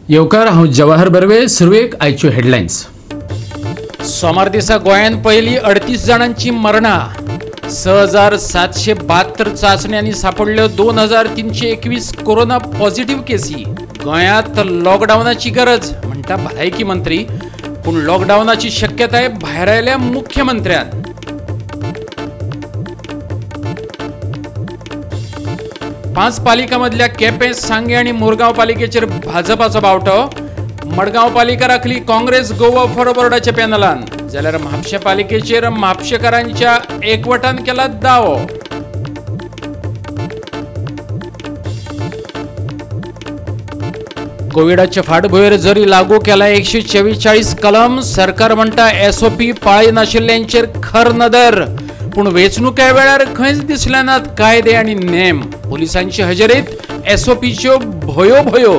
येवकार, हांव जवाहर बर्वे. सुरवेक आयच्यो हेडलायन्स. सोमार दिसा गोंयांत पयली 38 जाणांची मरणां, 6772 चांचण्यांनी सापडल्यो 2321 कोरोना पॉझिटिव्ह केसी. गोंयांत लॉकडावनाची गरज म्हणटा भलायकी मंत्री, पूण लॉकडावनाची शक्यताय भायर आयल्या मुख्यमंत्र्यान. पांच पालिकां मदल्या केपें, सांगें आनी मुरगांव पालिकेचेर भाजपाचो बावटो. मडगांव पालिका राखली काँग्रेस गोवा फॉरवर्डाच्या पॅनलान, जाल्यार म्हापशें पालिकेचेर म्हापशेकारांच्या एकवटान केला दावो. कोविडाच्या फाटभुंयेर जरी लागू केला 144 कलम, सरकार म्हणटा एसओपी पाळी नाशिल्ल्यांचेर खर नदर, पूण वेंचणुके वेळार खंयच दिसले नात कायदे आनी नेम. पोलिसांचे हजेरीत एसओपीच्यो भोयो भोयो.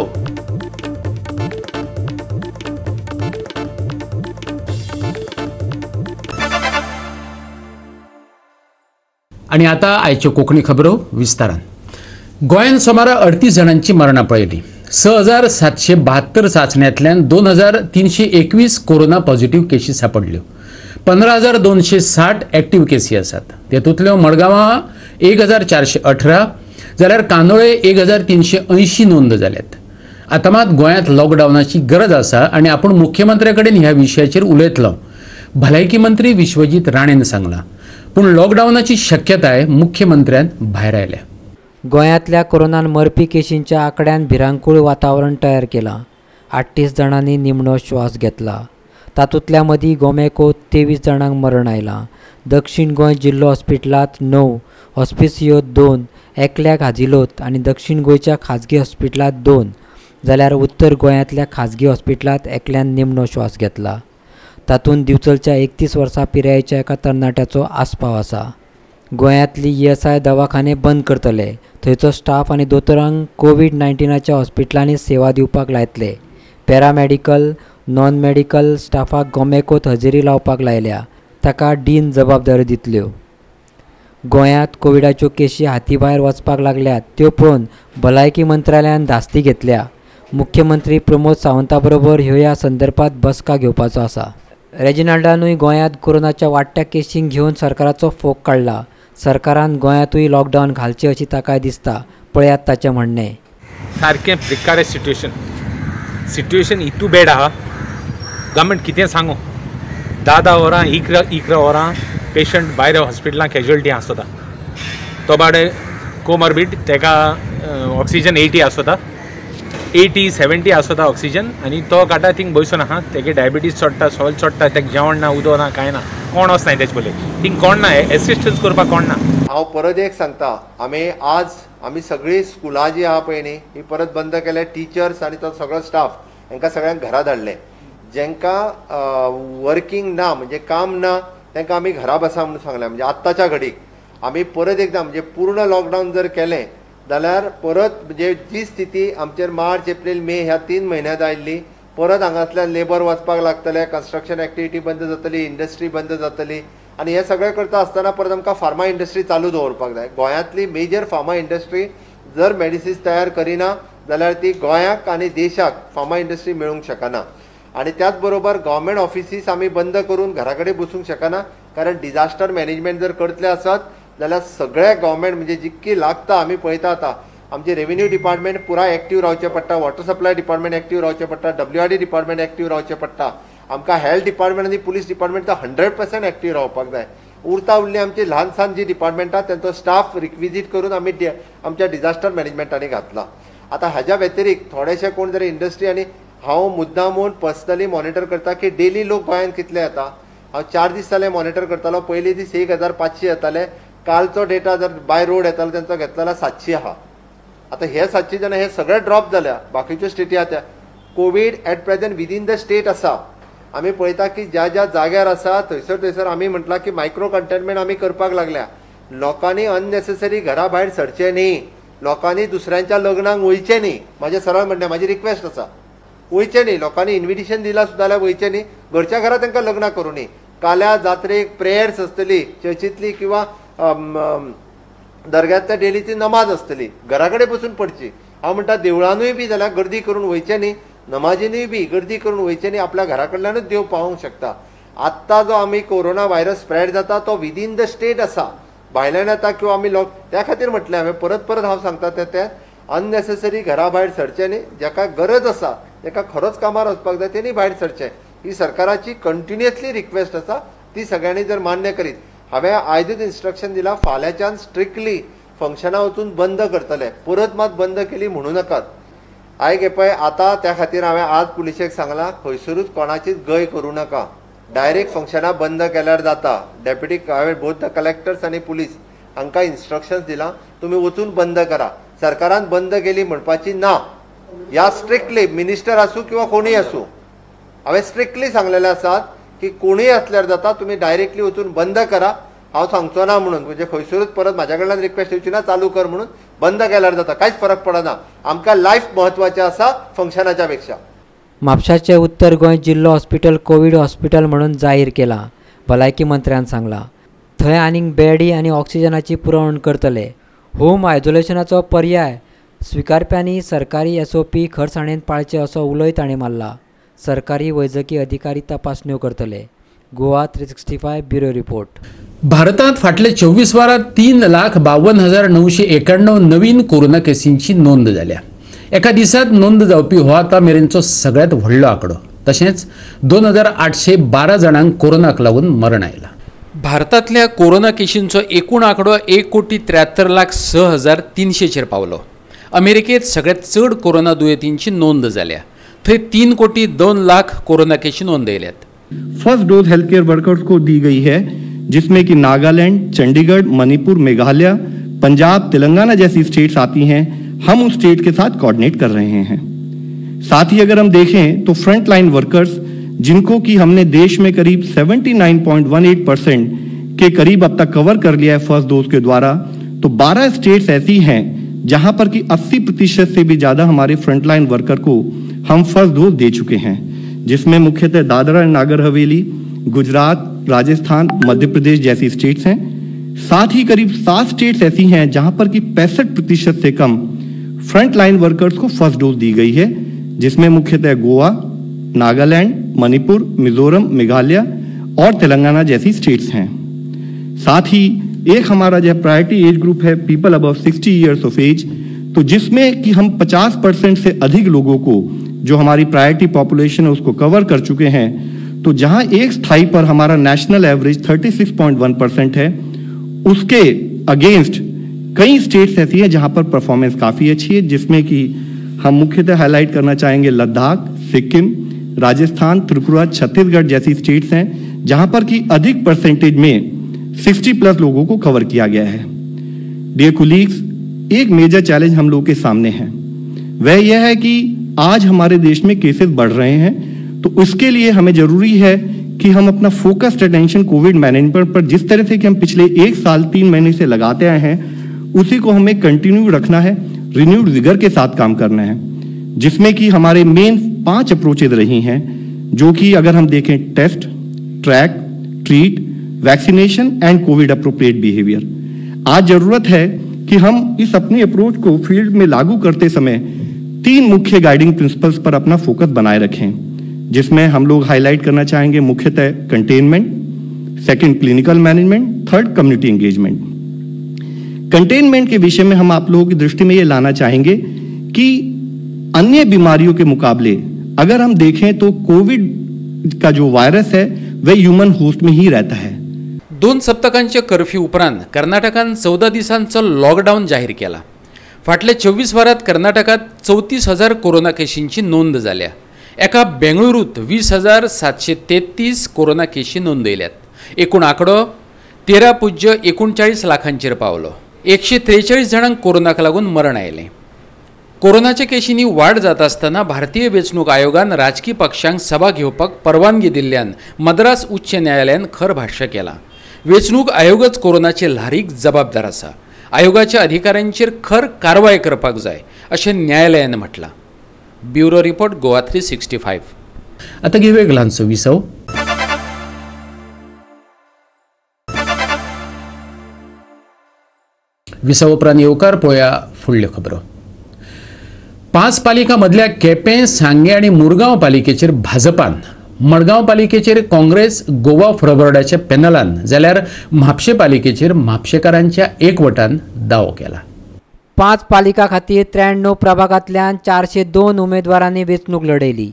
आनी आतां आयच्यो कोंकणी खबरो विस्तारान. गोंयांत सुमार 38 जाणांची मरणां पळयली. 6772 चांचण्यांतल्यान 2321 कोरोना पॉझिटिव्ह केशी सापडल्यो. 15,260 एक्टिव्ह केसी आसात. तेतूंतल्यो मडगांवां 1418 जाल्यार कांदोळे 1380 नोंद जाल्यात. आतां मात गोंयांत लॉकडावनाची गरज आसा आनी आपूण मुख्यमंत्र्या कडेन ह्या विशयाचेर उलयतलो, भलायकी मंत्री विश्वजीत राणेन सांगलां. पूण लॉकडावनाची शक्यताय मुख्यमंत्र्यान भायर आयल्या. गोंयांतल्या कोरोनान मरपी केशींच्या आंकड्यान भिरांकूळ वातावरण तयार केलां. 38 जाणांनी निमणो श्वास घेतला. तातूंतल्या मदीं गोमेको 23 जाणांक मरण आयलां. दक्षीण गोंय जिल्लो हॉस्पिटलांत 9, हॉस्पिसियोत 2, एकल्याक हाजिलोत आनी दक्षीण गोंयच्या खाजगी हॉस्पिटलांत 2, जाल्यार उत्तर गोंयांतल्या खाजगी हॉस्पिटलांत एकल्यान निमणो श्वास घेतला. तातूंत दिवचलच्या 31 वर्सां पिरायेच्या एका तरणाट्याचो आस्पाव आसा. गोंयांतली ईएसआय दवाखाने बंद करतले. थंयचो स्टाफ आनी दोतोरांक कोवीड-19च्या हॉस्पिटलांनी सेवा दिवपाक लायतले. पॅरामेडिकल, नॉन मेडिकल स्टाफाक गोमेकोत हजेरी लावपाक लायल्या. ताका डीन जबाबदाऱ्यो दितल्यो. गोंयांत कोविडाच्यो केशी हातीभायर वचपाक लागल्यात त्यो पळोवन भलायकी मंत्रालयान धास्ती घेतल्या. मुख्यमंत्री प्रमोद सावंता बरोबर ह्यो ह्या संदर्भात बसका घेवपाचो आसा. रेजिनाल्डानूय गोंयांत कोरोनाच्या वाडट्या केशींक घेवन सरकाराचो फोग काडला. सरकारान गोंयांतूय लॉकडावन घालचें अशी ताकाय दिसता. पळयात ताचें म्हणणें. सारकें प्रिकारियस सिट्युएशन, सिट्युएशन इतू बॅड आहा. गव्हर्मेंट कितें सांगू, 10-10 वरां 11 वरां पेशंट भायर हॉस्पिटलां कॅज्युअलिटी आसता. तो बाडे कोमॉर्बिड, तेका ऑक्सिजन 80 आसता, 80-70 आसता ऑक्सिजन, आनी तो काडटा थिंग बसून आहा. तेगे डायबिटीज चडटा, सगळें चडटा, तेका जेवण ना, उदक ना, कांय ना, कोण वचनाय तेजे पयलीं, थिंग कोण ना, एसिस्टन्स करपाक कोण ना. हांव परत एक सांगता, आमी आज आमी सगळीं स्कुलां जी आहा पळय न्ही ही परत बंद केल्या. टिचर्स आनी तो सगळो स्टाफ हांकां सगळ्यांक घरा धाडले. जेंकां वर्किंग ना म्हणजे काम ना तांकां आमी घरा बसा म्हणून सांगलें. म्हणजे आत्ताच्या घडीक आमी परत एकदां म्हणजे पूर्ण लॉकडावन जर केलें जाल्यार परत म्हणजे जी स्थिती आमचेर मार्च, एप्रील, मे ह्या 3 म्हयन्यांत आयिल्ली, परत हांगांतल्यान लेबर वचपाक लागतले, कन्स्ट्रक्शन एक्टिविटी बंद जातली, इंडस्ट्री बंद जातली. आनी हें सगळें करता आसतना परत आमकां फार्मा इंडस्ट्री चालू दवरपाक जाय. गोंयांतली मेजर फार्मा इंडस्ट्री जर मेडिसिन्स तयार करिना जाल्यार ती गोंयाक आनी देशाक फार्मा इंडस्ट्री मेळूंक शकना. आनी त्याच बरोबर गव्हर्मेंट ऑफिसीस आमी बंद करून घरा कडेन बसूंक शकना, कारण डिजास्टर मॅनेजमेंट जर करतले आसत जाल्यार सगळे गव्हर्मेंट म्हणजे जितकी लागता आमी पळयता आतां आमचे रेवेन्यू डिपार्टमेंट पुराय एक्टीव रावचें पडटा, वॉटर सप्लाय डिपार्टमेंट एक्टीव रावचें पडटा, डब्ल्यूआरडी डिपार्टमेंट एक्टीव रावचें पडटा, आमकां हेल्थ डिपार्टमेंट आनी पुलीस डिपार्टमेंट तर 100% एक्टीव रावपाक जाय. उरता उरली आमची ल्हान सान जी डिपार्टमेंटां तांचो स्टाफ रिक्विजीट करून आमी आमच्या डिजास्टर मॅनेजमेंटांनी घातला. आतां हाज्या व्यतिरिक्त थोडेशे कोण जर इंडस्ट्री, आनी हांव मुद्दामून पर्सनली मॉनिटर करता की डेली लोक गोंयांत कितले येता. हांव 4 दीस जाले मॉनिटर करतालो. पयले दीस 1500 येताले, कालचो डेटा जर बाय रोड येतालो तेंचो घेतलो जाल्यार 700 आहा. आतां हे 700 जाणां हे सगळे ड्रॉप जाल्या, बाकीच्यो स्टेटी आतां Covid at present within the state आसा. आमी पळयता की ज्या ज्या जाग्यार आसा थंयसर थंयसर आमी म्हटलां की मायक्रो कंटेनमेंट आमी करपाक लागल्या. लोकांनी अननेसेसरी घरा भायर सरचें न्ही, लोकांनी दुसऱ्यांच्या लग्नाक वयचें न्ही. म्हाजें सरळ म्हणणें, म्हाजी रिक्वेस्ट आसा, वयचें न्ही. लोकांनी इन्विटेशन दिलां सुद्दां जाल्यार वयचें न्ही. घरच्या घरा तांकां लग्नां करूं न्ही. काल्या जात्रेक प्रेयर्स आसतली चर्चींतली किंवा दर्ग्यांतल्या डेली ती नमाज आसतली, घरा कडेन बसून पडची. हांव म्हणटा देवळानूय बी जाल्यार गर्दी करून वयचें न्ही. नमाजीनूय बी गर्दी करून वयचें न्ही, आपल्या घरा कडल्यानूच देव पावोवंक शकता. आत्तां जो आमी कोरोना व्हायरस स्प्रेड जाता तो विदीन the state आसा, भायल्यान येता किंवा आमी लॉक, त्या खातीर म्हटलें हांवें परत परत हांव सांगता तें अननेसेसरी घरा भायर सरचें न्ही. जाका गरज आसा, जाका खरोच कामार वचपाक जाय तेणी भायर सरचें. ही सरकाराची कंटिन्युअसली रिक्वेस्ट आसा, ती सगळ्यांनी जर मान्य करीत. हांवें आयजूच इन्स्ट्रक्शन दिलां, फाल्यांच्यान स्ट्रिक्टली फंक्शनां वचून बंद करतले, परत मात बंद केली म्हणू नाकात. आयक हे पळय आतां त्या खातीर हांवें आज पुलिशेक सांगलां खंयसरूच कोणाचीच गय करूं नाका, डायरेक्ट फंक्शनां बंद केल्यार जाता. डेप्युटी हांवें बोथ the collectors आनी पुलीस हांकां इन्स्ट्रक्शन्स दिलां, तुमी वचून बंद करा. सरकारान बंद केली म्हणपाची ना, ह्या स्ट्रिक्टली मिनिस्टर आसूं किंवा कोणूय आसूं, हांवें स्ट्रिक्टली सांगलेलें आसात की कोणूय आसल्यार जाता, तुमी डायरेक्टली वचून बंद करा. हांव सांगचो ना म्हणून, म्हणजे खंयसरूच परत म्हाज्या कडल्यान रिक्वेस्ट येवची ना चालू कर म्हणून, बंद केल्यार जाता, कांयच फरक पडना. आमकां लायफ म्हत्वाचें आसा फंक्शनाच्या पेक्षा. म्हापशाचे उत्तर गोंय जिल्लो हॉस्पिटल कोवीड हॉस्पिटल म्हणून जाहीर केलां. भलायकी मंत्र्यान सांगलां थंय आनीक बेडी आनी ऑक्सिजनाची पुरवण करतले. होम आयसोलेशनाचो पर्याय स्विकारप्यांनी सरकारी एसओपी खरसाणेन पाळचे असो उलोय ताणें मारला. सरकारी वैजकी अधिकारी तपासण्यो करतले. Goa 365 bureau report. भारतांत फाटले 24 वरां 3,52,991 नवीन कोरोना केसींची नोंद जाल्या. एका दिसांत नोंद जावपी हो आतां मेरेनचो सगळ्यांत व्हडलो आंकडो. तशेंच 2,812 जाणांक कोरोनाक लागून मरण आयलां. भारतांतल्या कोरोना केशींचो एकूण आंकडो 1,73,06,300चेर पावलो. अमेरिकेंत सगळ्यांत चड कोरोना दुयेंतींची नोंद जाल्या. थंय 3,02,00,000 कोरोना केशी नोंदयल्यात. First dose health care workers को दी गई है, जिसमें कि नागालैंड, चंडीगढ़, मणिपुर, मेघालय, पंजाब, तेलंगाना जैसी स्टेट्स आती हैं. हम उस स्टेट के साथ कोऑर्डिनेट कर रहे हैं. साथ ही अगर हम देखें तो फ्रंट लाइन वर्कर्स, जिनको कि हमने देश में करीब 79.18% के करीब अब तक कवर कर लिया है फर्स्ट डोज के द्वारा, तो 12 स्टेट्स ऐसी हैं जहां पर कि 80% से भी ज़्यादा हमारे फ्रंट लाइन वर्कर को हम फर्स्ट डोज दे चुके हैं, जिसमें मुख्यतः दादरा एंड नागर हवेली, गुजरात, राजस्थान, मध्य प्रदेश जैसी स्टेट्स हैं. साथ ही करीब 7 स्टेट्स ऐसी हैं जहां पर कि 65% से कम फ्रंट लाइन वर्कर्स को फर्स्ट डोज दी गई है, जिसमें मुख्यतः गोवा, नागालैंड, मणिपुर, मिजोरम, मेघालय और तेलंगाना जैसी स्टेट्स हैं. साथ ही एक हमारा जो priority age group Hai people above 60 years of age, तो जिसमें कि हम 50% से अधिक लोगों को जो हमारी प्रायोरिटी पॉपुलेशन है उसको कवर कर चुके हैं. तो जहां एक स्थाई पर हमारा नेशनल एवरेज 36.1% है, उसके अगेंस्ट कई स्टेट्स ऐसी हैं जहां पर परफॉर्मेंस काफ़ी अच्छी है, जिसमें कि हम मुख्यतः हाईलाइट करना चाहेंगे लद्दाख, सिक्किम, राजस्थान, त्रिपुरा, छत्तीसगढ़ जैसी स्टेट्स हैं जहां पर कि अधिक परसेंटेज में 60+ लोगों को कवर किया गया है. डियर कोलीग्स, एक मेजर चैलेंज हम लोगों के सामने है, वह यह है कि आज हमारे देश में केसेस बढ़ रहे हैं, तो उसके लिए हमें जरूरी है कि हम अपना फोकस्ड अटेंशन कोविड मैनेजमेंट पर जिस तरह से कि हम पिछले 1 साल 3 महीने से लगाते आए हैं, उसी को हमें कंटिन्यू रखना है, रिन्यूड विगर के साथ काम करना है, जिसमें कि हमारे मेन 5 अप्रोचेज रही हैं, जो कि अगर हम देखें test, track, treat, vaccination and covid appropriate behaviour. आज जरूरत है कि हम इस अपनी अप्रोच को फील्ड में लागू करते समय 3 मुख्य गाइडिंग प्रिंसिपल्स पर अपना फोकस बनाए रखें, जिसमें हम लोग हाईलाइट करना चाहेंगे मुख्यतः containment, second clinical management, third community engagement. Containment K विषय में हम आप लोगों की दृष्टि में ये लाना चाहेंगे कि अन्य बीमारियों के मुकाबले अगर हम देखें तो कोविड का जो वायरस है वह ह्यूमन होस्ट में ही रहता है. 2 सप्तकांच्या कर्फ्यू उपरांत कर्नाटकान 14 दिसांचो लॉकडाऊन जाहीर केला. फाटल्या 24 वरांत कर्नाटकात 34,000 कोरोना केशींची नोंद जाल्या. एका बेंगळुरूत 20,733 कोरोना केशी नोंदयल्यात. एकूण आंकडो 13.39 लाखांचेर पावलो. 143 जाणांक कोरोनाक लागून मरण आयलें. कोरोनाच्या केशींनी वाड जाता आसतना भारतीय वेंचणूक आयोगान राजकी पक्षांक सभा घेवपाक परवानगी दिल्ल्यान मद्रास उच्च न्यायालयान खर भाश्य केलां. वेंचणूक आयोगच कोरोनाचे ल्हारीक जबाबदार आसा. आयोगाच्या अधिकाऱ्यांचेर खर कारवाय करपाक जाय अशें न्यायालयान म्हटलां. Bureau report, Goa 365. आतां घेवया एक ल्हानसो विसव. विसव उपरांत येवकार पळोवया फुडल्यो खबरो. 5 पालिकां मदल्या केपें, सांगें आनी मुरगांव पालिकेचेर भाजपान, मडगांव पालिकेचेर काँग्रेस, गोवा फॉरवर्डाच्या पॅनलान, जाल्यार म्हापशें पालिकेचेर म्हापशेकारांच्या एकवटान दावो केला. 5 पालिका खातीर 93 प्रभागांतल्यान 402 उमेदवारांनी वेंचणूक लढयली.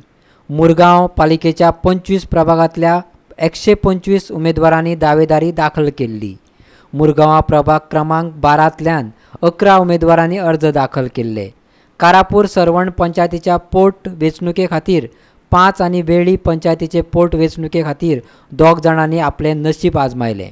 मुरगांव पालिकेच्या 25 प्रभागांतल्या 125 उमेदवारांनी दावेदारी दाखल केल्ली. मुरगांव प्रभाग क्रमांक 12तल्यान 11 उमेदवारांनी अर्ज दाखल केल्ले. कारापूर सर्वण पंचायतीच्या पोट वेंचणुके खातीर 5 आनी वेळी पंचायतीचे पोट वेंचणुके खातीर 2 जाणांनी आपले नशीब आजमायले.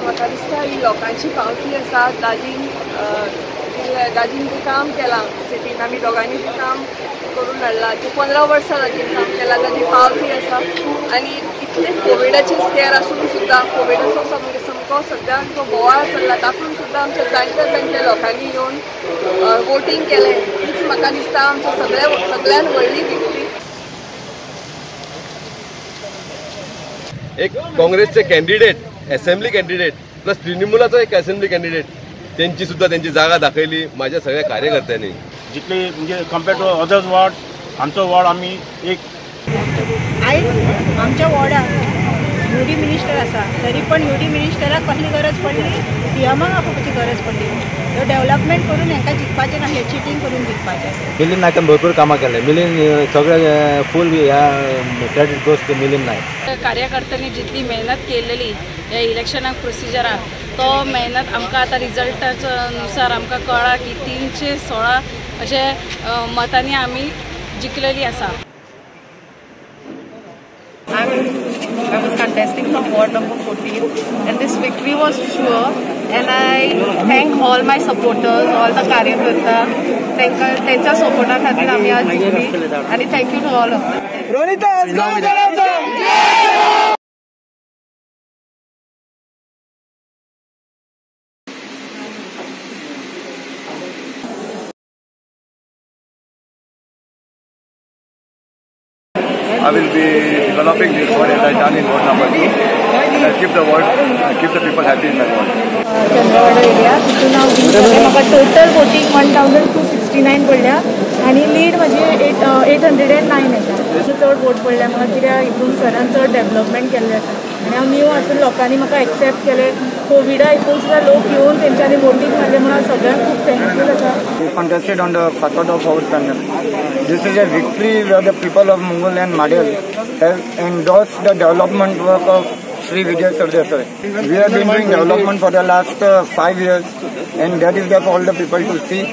म्हाका दिसता ही लोकांची पावती आसा. दाजीन दाजीन जें काम केलां सिटीन, आमी दोगांनी जें काम करून हाडलां, जें 15 वर्सां दाजीन काम केलां ताजी पावती आसा. आनी इतले कोविडाचे स्केर आसून सुद्दां, कोविडाचो सामको सद्याक जो बोवाळ चल्ला तातूंत सुद्दां आमच्या जाणट्या जाणट्या लोकांनी येवन वोटींग केलें, हीच म्हाका दिसता आमच्या सगळ्यान व्हडली विक्ट्री. एक काँग्रेसचे कॅन्डिडेट, असेंब्ली कॅन्डिडेट प्लस तृणमूलाचो एक असेंब्ली कॅन्डिडेट, त्यांची सुद्धा त्यांची जागा दाखयली माझ्या सगळ्या कार्यकर्त्यांनी. जितले म्हणजे कम्पेअर टू अदर्स वॉर्ड, आमचो वॉर्ड आमी एक आयज आमच्या वॉर्डाक युडी मिनिस्टर आसा, तरी पण युडी मिनिस्टराक कसली गरज पडली, सीएमाक आपोवपाची गरज पडली. डेव्हलपमेंट करून हांकां जिखपाचें नासलें, चिटींग करून जिखपाचें आसलें. मिलिंद नायकान भरपूर कामां केलें. मिलिंद सगळे फूल ह्या credit goes to Milind Naik. कार्यकर्त्यांनी जितली मेहनत केलेली ह्या इलेक्शनाक प्रोसिजराक, तो मेहनत आमकां आतां रिजल्टाच्या नुसार आमकां कळ्ळा की 316 अशे मतांनी आमी जिखलेली आसा. I was contesting from ward number 14 and this victory was sure, and I thank all my supporters, all the कार्यकर्ता, त्यांच्या सपोर्टा खातीर आमी आज जिखली आनी thank you to all of them. I will be developing this ward as I done in ward number 2, and I keep the ward, keep the people happy in my ward. Chandrawada area तितून हांव win जालें. म्हाका total voting 1269 पडल्या आनी lead म्हजी 809 येता. चड vote पडल्या म्हाका, कित्याक हितून सरान चड डेवलपमेंट केल्लें आसा आनी हांव न्यू आसून लोकांनी म्हाका एक्सेप्ट केलें. कोविडा हितून सुद्दां लोक येवन तेंच्यांनी वोटींग मारलें म्हणून हांव सगळ्यांक खूब थँकफूल आसा. We contested on the Fatorda Forward panel. This is a victory where the people of Mungul and Madel have endorsed the development work of Shri Vijay Sardesai. We have been doing development for the last 5 years, and that is there for all the people to see.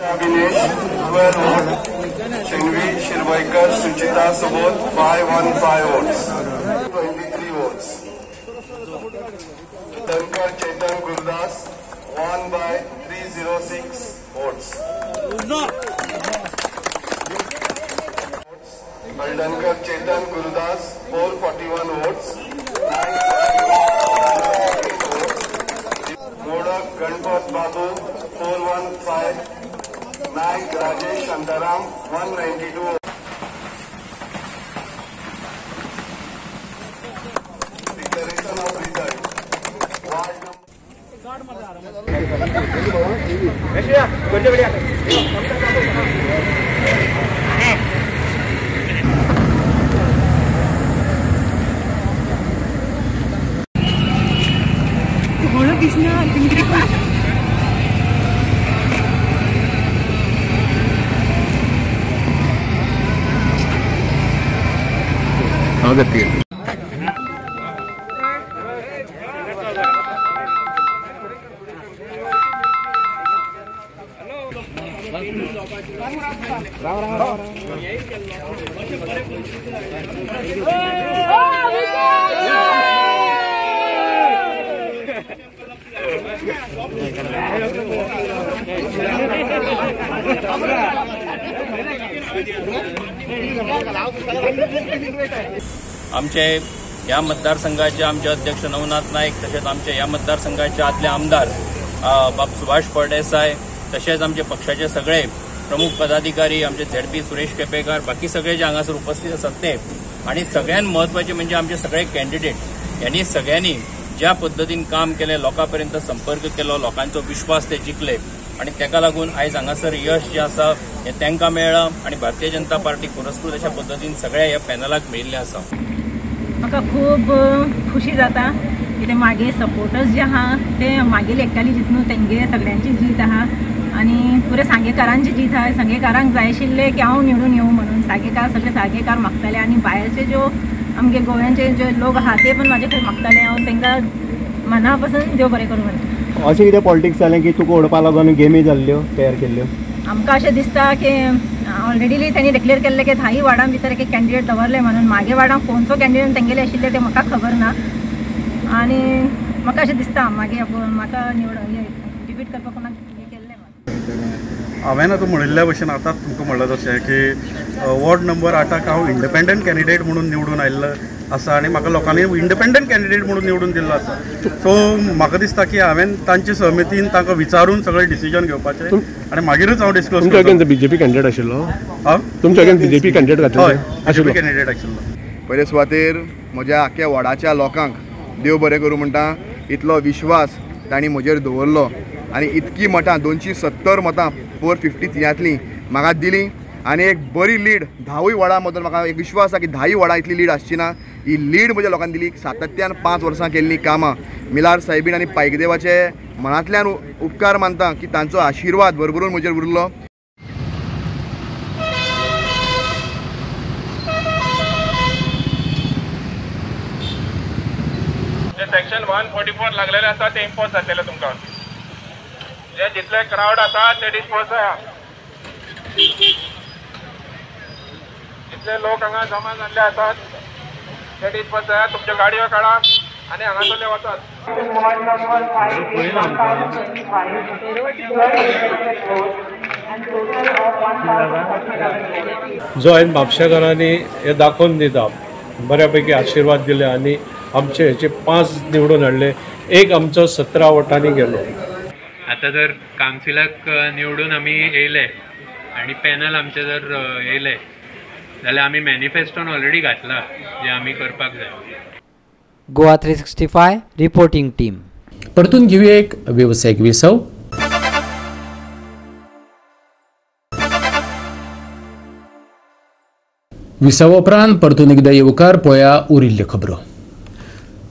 Abhinesh, 12 votes. Shenvi Shirvaikar, Suchita Subodh, 515 votes. 23 votes. Tankar Chetan Gurudas, 1 by 306 votes. Haldankar Chetan Gurudas, 441 votes. Modak Ganpat Babu, 415. Naik Rajesh Shantaram, 192. Declaration of result. Ward number. आमचे ह्या मतदारसंघाचे आमचे अध्यक्ष नवनाथ नाईक, तशेंच आमचे ह्या मतदारसंघाचे आदले आमदार बाब सुभाष फळदेसाय, तशेंच आमचे पक्षाचे सगळे प्रमुख पदाधिकारी आमचे झेडपी सुरेश केपेकार, बाकी सगळे जे हांगासर उपस्थित आसात ते, आनी सगळ्यात म्हत्वाचे म्हणजे आमचे सगळे कॅन्डिडेट यांनी सगळ्यांनी ज्या पद्दतीन काम केलें, लोकां पर्यंत संपर्क केलो, लोकांचो विश्वास ते जिखले आनी ताका लागून आयज हांगासर यश जें आसा हें तांकां मेळ्ळां आनी भारतीय जनता पार्टी पुरस्कृत अशा पद्दतीन सगळ्या ह्या पॅनलाक मेळिल्लें आसा. म्हाका खूब खुशी जाता कित्याक मागे सपोर्टर्स जे आहा ते मागील एकट्याली जीत न्हू, तेंगे सगळ्यांची जीत आहा आनी पुरे सांगेकारांची जीत आहा. सांगेकारांक जाय आशिल्लें की हांव निवडून येवं म्हणून सांगेकार सगळे सांगेकार मागताले आनी भायरचे ज्यो आमगे गोव्यांचे जे लोक आहा ते पण म्हाजे खंय मागताले. हांव तांकां मना पासून देव बरें करूं म्हणटा. अशें कितें पॉलिटिक्स जालें की तुका ओडपा लागून गेमी जाल्ल्यो तयार केल्ल्यो? आमकां अशें दिसता की ऑलरेडी त्यांनी डिक्लेअर केल्लें की 10 वार्डां भितर एक कॅन्डिडेट दवरले म्हणून, मागे वार्डां कोणचो कॅन्डिडेट तेंगेले आशिल्ले ते म्हाका खबर ना आनी म्हाका अशें दिसता मागीर म्हाका निवड डिफीट करपाक कोणाक केल्लें. हांवें आतां म्हणिल्ल्या भशेन आतां तुमकां म्हणलां तशें की वॉर्ड नंबर 8 हांव इंडिपेंडंट कॅन्डिडेट म्हणून निवडून आयिल्लो आसा आनी म्हाका लोकांनी इंडिपेंडंट कॅन्डिडेट म्हणून निवडून दिल्लो आसा. सो म्हाका दिसता की हांवें तांचे सहमतीन तांकां विचारून सगळें डिसिजन घेवपाचें आनी मागीरच हांव डिस्कस. तुमच्या अगेन्स्ट बीजेपी कॅन्डिडेट आशिल्लो? तुमच्या अगेन्स्ट बीजेपी कॅन्डिडेट घातलो? हय, बीजेपी कॅन्डिडेट आशिल्लो. पयले सुवातेर म्हज्या आख्या वॉर्डाच्या लोकांक देव बरें करूं म्हणटा, इतलो विश्वास तांणी म्हजेर दवरलो आनी इतकी मतां 270 मतां 453 म्हाका दिली आनी एक बरी लीड 10 वॉर्डां मदीं म्हाका एक विश्वास आसा की 10 वॉर्डां इतली लीड आसची ना. ही लीड म्हज्या लोकांनी दिली. सातत्यान 5 वर्सां केल्लीं कामां मिलार साहेबीन आनी पायकदेवाचे मनांतल्यान उपकार मानता की तांचो आशिर्वाद भरभरून म्हजेर उरलो. सेक्शन 144 लागलेले आसा ते इम्पोज जातले तुमकां. जे जितले क्रावड आसा ते डिस्पोज जाया. जितले लोक हांगा जमा जाल्ले आसात ते डिस्पोज जाया. तुमच्यो गाडयो काडा आनी हांगासरले वचात. जो हांवें म्हापशेकारांनी हे दाखोवन दिता बऱ्यापैकी आशिर्वाद दिले आनी आमचे हेचे 5 निवडून हाडले, एक आमचो 17 वटांनी गेलो. आतां जर कावन्सिलाक निवडून आमी येयले आनी पॅनल आमचे जर येयले जाल्यार आमी मॅनिफेस्टोन ऑलरेडी घातला जे आमी करपाक जाय. Goa 365 reporting team. परतून घेऊया एक वेवसायिक विसव. विसवा उपरांत परतून एकदा येवकार पळया उरिल्ल्यो खबरो.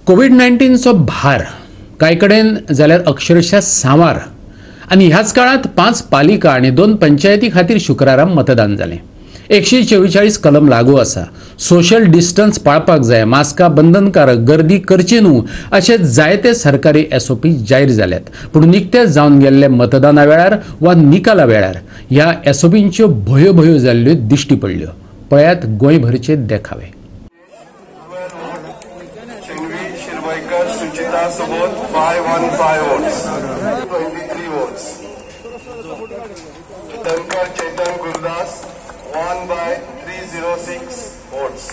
कोवीड-19चो भार कांय कडेन जाल्यार अक्षरशः सांवार आनी ह्याच काळांत 5 पालिका आनी 2 पंचायती खातीर शुक्रारा मतदान जालें. 144 कलम लागू आसा. सोशल डिस्टन्स पाळपाक जाय, मास्कां बंधनकारक, गर्दी करची न्हू अशे जायते सरकारी एसओपी जाहीर जाल्यात. पूण निकतेच जावन गेल्ले मतदाना वेळार वा निकाला वेळार ह्या एसओपींच्यो भोयो भोयो जाल्ल्यो दिश्टी पडल्यो. पळयात गोंयभरचे देखावे. Suchita Subodh 515 votes, 23 votes. Dhankar Chetan Gurudas 1 by 306 votes.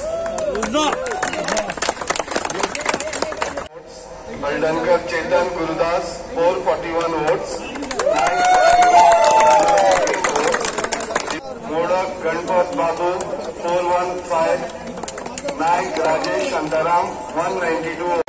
Haldankar Chetan Gurudas 441 votes. Modak Ganpat Babu 415. Naik Rajesh Shantaram 192.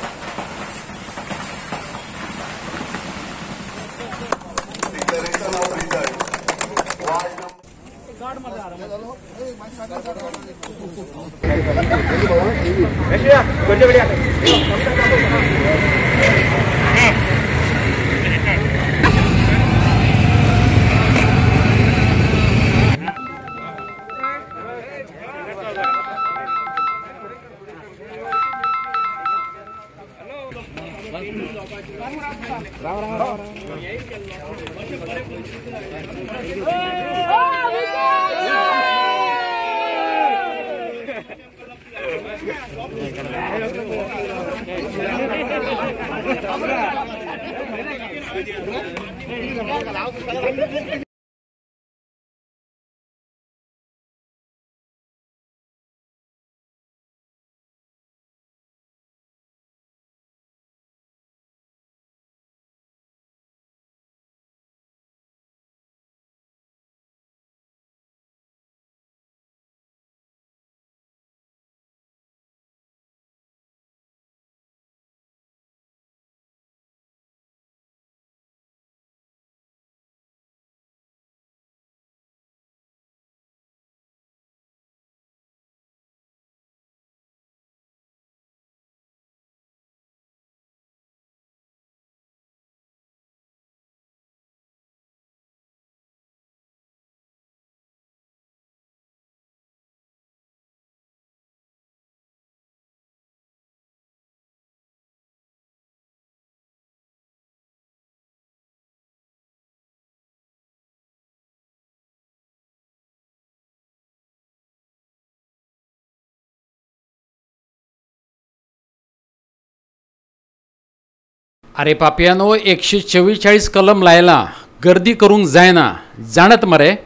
अरे पापयानो 144 कलम लायला, गर्दी करूंक जायना, जाणत मरे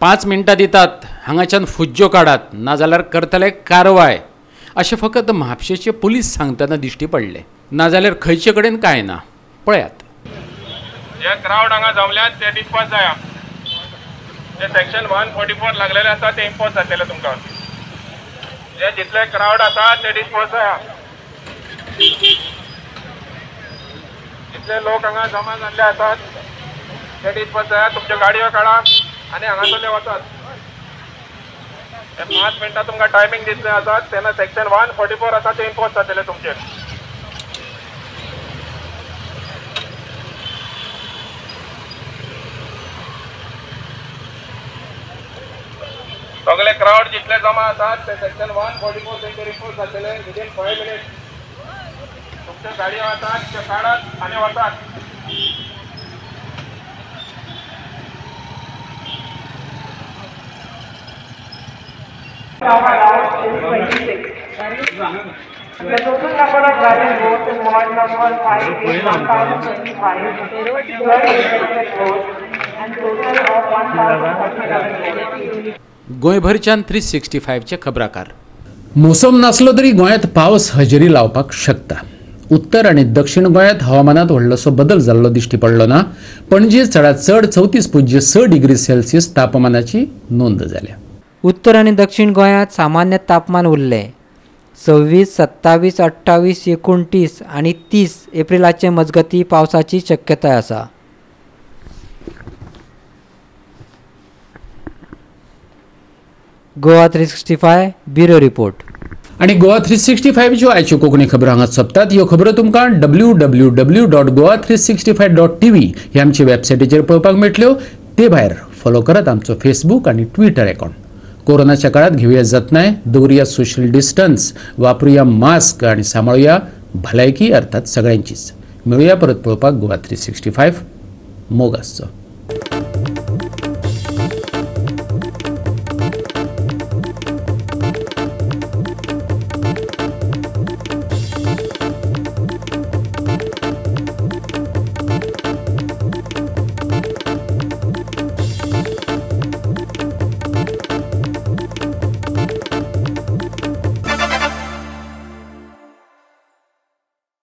5 मिनटां दितात, हांगाच्यान फुज्जो काडात नाजाल्यार करतले कारवाय अशें फकत म्हापशेचे पुलीस सांगतना दिश्टी पडले, नाजाल्यार खंयचे कडेन कांय ना. पळयात जे क्रावड हांगा जमल्यात ते डिस्पर्स जाया, जे सेक्शन 144 लागलेले आसा ते इम्पोज जातले तुमकां, जे जितले क्रावड आसा ते डिस्पर्स जाया, जितले लोक हांगा जमा जाल्ले आसात ते डिस्पर्स जाया, तुमच्यो गाडयो काडा आनी हांगासरले वचात. 5 मिनटां तुमकां टायमींग दितले आसात तेन्ना सेक्शन 144 आसा ते इम्पोज जातले तुमचेर. सगळे क्रावड जितले जमा आसात ते सेक्शन 144 तेंचेर इम्पोज जातले विदीन 5 मिनिट्स. तुमच्यो गाडयो आसात त्यो काडात आनी वचात. The total number of valid votes in ward number 5 is 1,025, 12 rejected votes and total of 1,047 votes. गोंयभरच्यान 365चे खबराकार. मोसम नासलो तरी गोंयांत पावस हजेरी लावपाक शकता. उत्तर आनी दक्षिण गोंयांत हवामानात व्हडलोसो बदल जाल्लो दिश्टी पडलो ना. पणजे चडांत चड 34.6 डिग्री सेल्सियस तापमानाची नोंद जाल्या. उत्तर आनी दक्षिण गोंयांत सामान्य तापमान उरलें. 26, 27, 28, 29 आनी 30 एप्रिलाचे मजगती पावसाची शक्यताय आसा. Goa 365 bureau report. आनी गोवा 365 च्यो आयच्यो कोंकणी खबरो हांगा सोंपतात. ह्यो खबरो तुमकां www.goa365.tv ह्या आमच्या वेबसायटीचेर पळोवपाक मेळटल्यो. ते भायर फॉलो करात आमचो फेसबूक आनी ट्विटर अकाउंट. कोरोनाच्या काळात घेवया जतनाय, दवरुया सोशल डिस्टन्स, वापरुया मास्क आनी सांबाळुया भलायकी, अर्थात सगळ्यांचीच. मेळुया परत पळोवपाक गोवा 365. मोग आसचो.